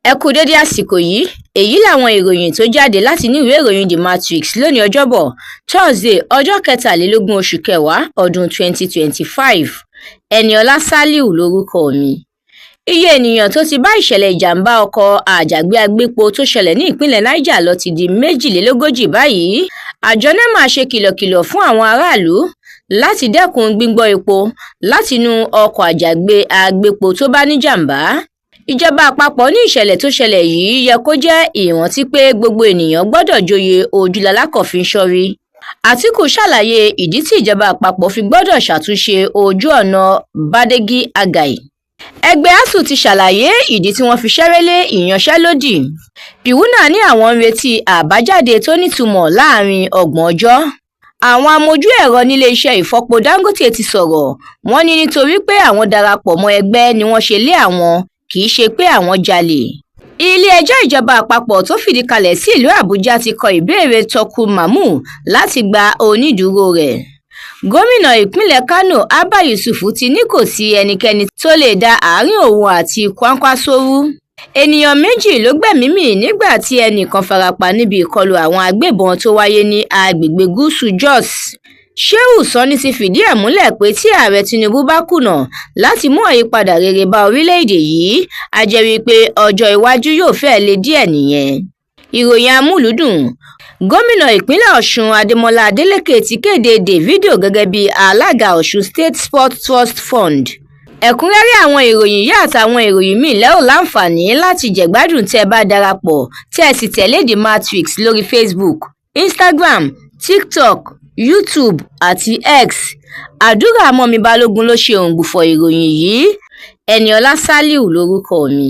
Ẹ kú dédé àsìkò yìí. Èyí làwọn ìròyìn tó jáde láti inú ìwé ìròyìn The Matrix lónìí Ọjọ́bọ̀, Thursday, ọjọ́ kẹtàlélógún oṣù kẹwàá ọdún 2025. Eniola Saliu lorúkọ mi. Iye ènìyàn tó ti bá ìṣẹ̀lẹ̀ ìjàm̀bá ọkọ̀ àjàgbé agbépo tó ṣẹlẹ̀ ní ìpínlẹ̀ Niger lọ ti di 42 báyìí. Àjọ NEMA ṣe kìlọ̀kìlọ̀ fún àwọn aráàlú láti dẹ́kun gbígbọ́ epo látinú ọkọ̀ àjàgbé agbépo tó bá níjàm̀bá. Ìjọba àpapọ̀ ní ìṣẹ̀lẹ̀ tó ṣẹlẹ̀ yìí yẹ kó jẹ́ ìrántí pé gbogbo ènìyàn gbọ́dọ̀ joyè ojú lalákàn fi ń ṣọ́rí. Àtìkù ṣàlàyé ìdí tí ìjọba àpapọ̀ fi gbọ́dọ̀ ṣàtúnṣe ojú ọ̀nà Badegi-Agaie. Ẹgbẹ́ ASUU ti ṣàlàyé ìdí tí wọ́n fi ṣẹ́rí lé ìyanṣẹ́lódì. PWUNA ní àwọn ń retí àbájáde tó nítumọ̀ láàrin ọgbọ̀n ọjọ́. Àwọn amójú ẹ̀rọ níléeṣẹ́ ìfọpo Dangote ti sọ̀rọ̀, wọ́n ní nítorí pé àwọn darapọ̀ mọ́ ẹgbẹ́ ni wọ́n ṣe lé àwọn, kì í ṣe pé àwọn jalè. Ilé-ẹjọ́ ìjọba àpapọ̀ tó fìdí kalẹ̀ sí ìlú Àbújá ti kọ ìbéèrè Tukur Mamu láti gba onídùúró rẹ̀. Gómìnà ìpínlẹ̀ Kánò Abba Yusuf ti ní kò sí ẹnikẹ́ni tó lè dá àárín òun àti Kwankwaso rú. Ènìyàn méjì ló gbẹ́mìí mì nígbà tí ẹnì kan fara pa níbi ìkọlù àwọn agbébọn tó wáyé ní agbègbè gúúsù Jos. Shehu Sani ti fìdí ẹ̀ múlẹ̀ pé tí Ààrẹ Tinubu bá kùnà láti mú àyípadà rere bá orílẹ̀-èdè yìí, á jẹ́ wí pé ọjọ́ iwájú yóò fẹ́ẹ́ le díẹ̀ nìyẹn. Ìròyìn amúlùúdùn. Gómìnà ìpínlẹ̀ Ọ̀sùn Adémọlá Adeleke ti kéde Davido gẹ́gẹ́ bíi alága Ọ̀ṣun State Sports Trust Fund. Ẹ̀kúnrẹ́rẹ́ àwọn ìròyìn yìí àtàwọn ìròyìn míì lẹ́ ò láǹfààní láti jẹ̀gbádùn tẹ́ ẹ bá darapọ̀ tẹ́ ẹ sì tẹ̀lé The Matrix lórí Facebook, Instagram, TikTok, YouTube àti X. Àdúrà mọ́mi Balógun ló ṣe òǹgbùfọ̀ ìròyìn yìí. Eniola Saliu lorúkọ mi.